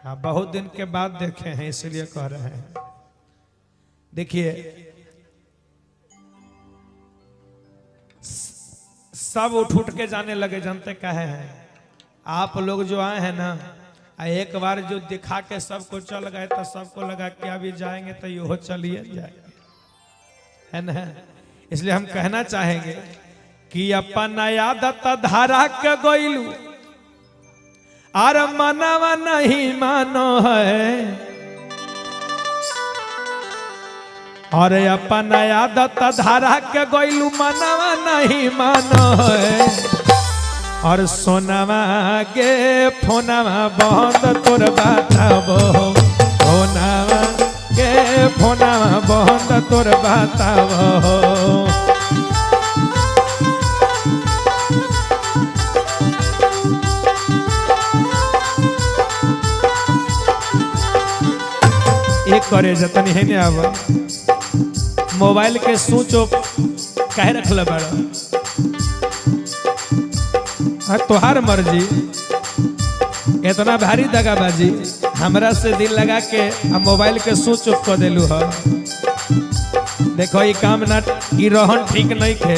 हाँ, बहुत दिन के बाद देखे हैं इसलिए कह रहे हैं। देखिए सब उठ उठ के जाने लगे, जानते काहे हैं? आप लोग जो आए हैं ना, एक बार जो दिखा के सबको चल गए तो सबको लगा कि अभी जाएंगे तो यो चलिए जाएंगे, है ना? इसलिए हम कहना चाहेंगे कि अपन आदत धारा के गोइलू are मनावा नहीं मानो है, और अपन आदत धारा के गोइलू मनावा नहीं मानो है, और सोनावा के फोनावा बंद तोर बताबो, फोनावा के फोनावा बंद तोर बताबो। एक करे जतनी है ने, अब मोबाइल के सूचो काहे रखल बाड़ा? तोहार मर्जी, इतना भारी दगाबाजी हमरा से दिल लगा के आ मोबाइल के स्विच ऑफ कर देलू ह। देखो ये काम ना, ई रोहन ठीक नहीं थे।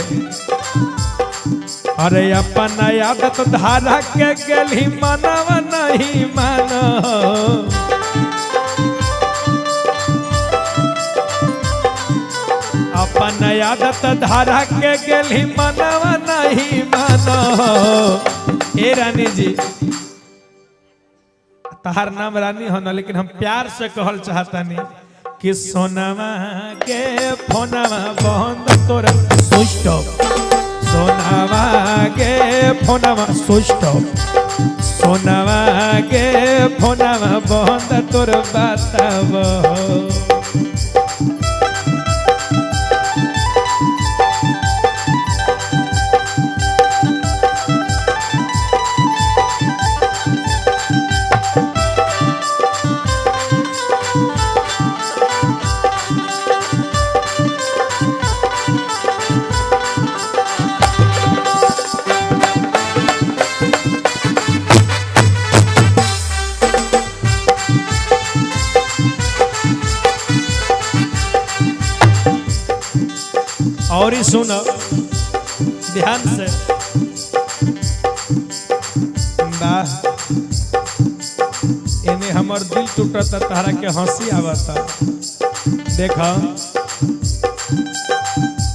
अरे अपन आदत धारा के गेली मनावा नहीं मानो, अपन आदत धारा के गेली मनावा नहीं मानो। ए रानी जी, तहार नाम रानी हो ना, लेकिन हम प्यार से कहल चाहता नहीं कि सोनावा के फोनावा बंद तोर स्विच ऑफ, सोनावा के फोनावा स्विच ऑफ, सोनावा के फोनावा बंद तोर बताबो। और ही सुनो ध्यान से, वाह एने हमर दिल टूटता तारा के हंसी आवता। देखा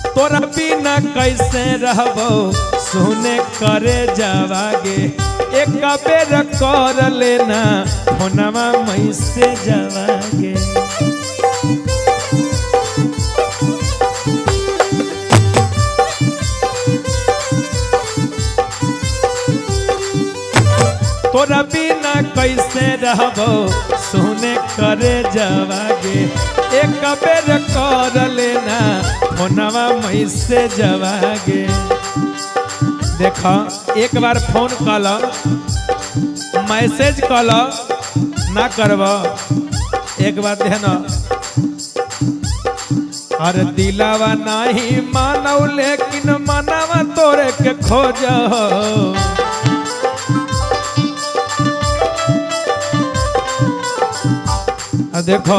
तोरा बिना कैसे रहबो सुने करे जावागे, एक बेर कर लेना फोनवा मैसे जावागे। तोरा बिना कैसे रहबो सुने करे जावागे, एक बेर कर लेना फोनवा मैसे जावागे। देखा एक बार फोन कल, मैसेज कल ना करब, एक बार ध्यान। अरे दिलावा नहीं मानव लेकिन मनावा तोरे के खोज, देखो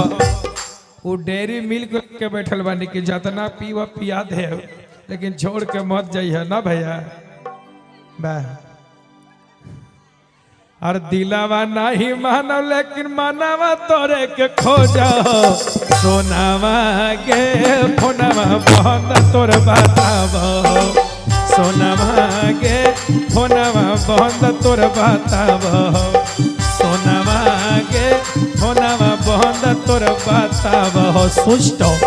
वो डेयरी मिल्क के बैठल बानी कि जितना पीवा पिया दे लेकिन छोड़ के मत जाइए ना भैया। और दिलावा नहीं मानव लेकिन मानवा तोरे के खोज, सोनावा के फोनवा बंद तोर बताबो, सोनावा के फोनवा बंद तोर बताबो, सोनावा के फोनवा बंद तोर बताबो। Switch off.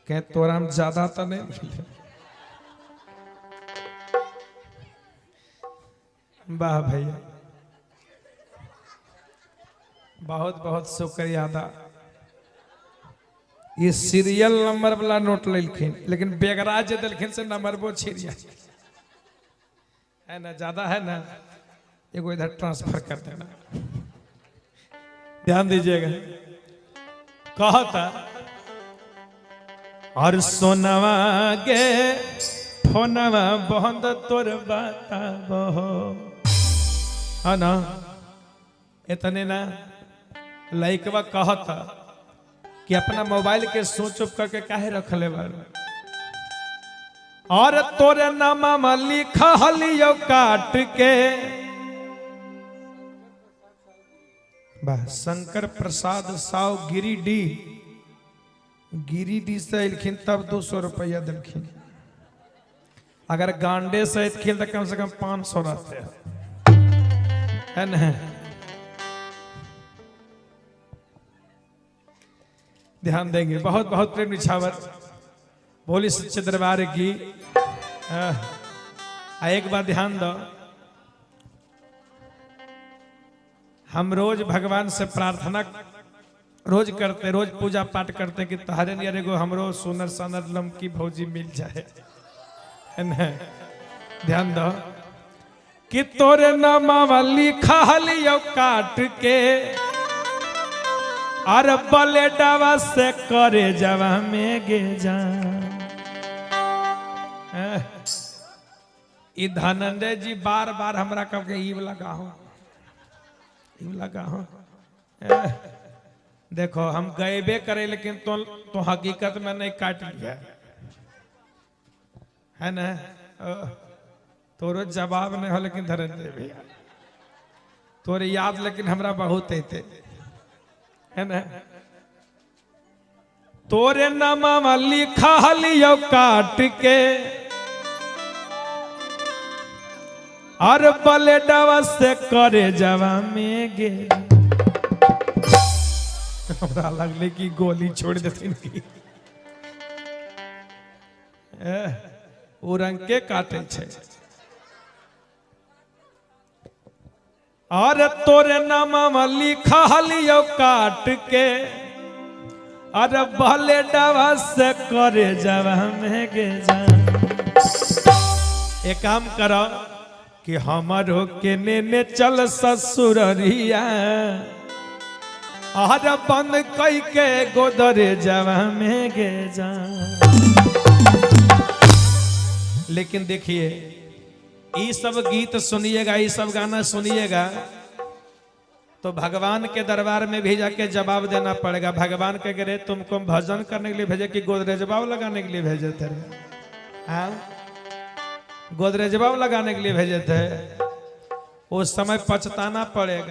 कह तोरा में ज्यादा तो नहीं मिले। वाह भैया, बहुत बहुत शुक्रिया अदा। ये सीरियल नंबर वाला नोट लेलखिन, लेकिन बेगरा जे दिलखिन से नंबर वो छिरिया है ना, ज्यादा है ना, एगो इधर ट्रांसफर कर देना। ध्यान दीजिएगा। कहता और सोनवा गे फोनवा बंद तोर बताबो है ना, इतने ना लइकवा कहता कि अपना मोबाइल के सोच करके काहे रखले बार, और तोरे नामा लिखलियो काट के। शंकर प्रसाद साव गिरिडीह, गिरिडीह से अखिन तब 200 रुपया दिलखिन, अगर गांडे से अखिन तो कम से कम 500 रहते है ना। ध्यान देंगे। बहुत बहुत प्रेम निछावर बोली सच्चे दरबार की। एक बार ध्यान दो, हम रोज भगवान से प्रार्थना रोज करते, रोज पूजा पाठ करते कि तहरे नियर एगो हमरो सुनर सनर लमकी भौजी मिल जाए, है ना। ध्यान दो कि तोरे नामा लिखलियो काट के, और बले डावा से करे जवा में गे जा। ई धनंजय जी बार बार हमरा कह के ई वाला गाहो, ई वाला गाहो। देखो हम गएबे करे, लेकिन तो हकीकत में नहीं काट लिया है ना, तोरो जवाब नहीं हो। लेकिन धनंजय भैया तोरे याद लेकिन हमरा बहुत अते है ना। तोरे नामा लिखलियो काट के, और बले डवा से करे जवा में गे। हमरा लगले कि गोली छोड़ देथिन की, ओ रंग के काटे छे। और तोरे नामा लिखलियो काट के, और भले डवा से करे जवा में गे जा। एक काम करो कि हमारो के नेने चल ससुरिया, और बंद कई के गोदरे जवा में गे जा। लेकिन देखिए ये सब गीत सुनिएगा, ये सब गाना सुनिएगा तो भगवान के दरबार में भी जाके जवाब देना पड़ेगा। भगवान के करे तुमको भजन करने के लिए भेजे कि गोदरेजबाव लगाने के लिए भेजे थे? हाँ, गोदरेजबाव लगाने के लिए भेजे थे। उस समय पछताना पड़ेगा।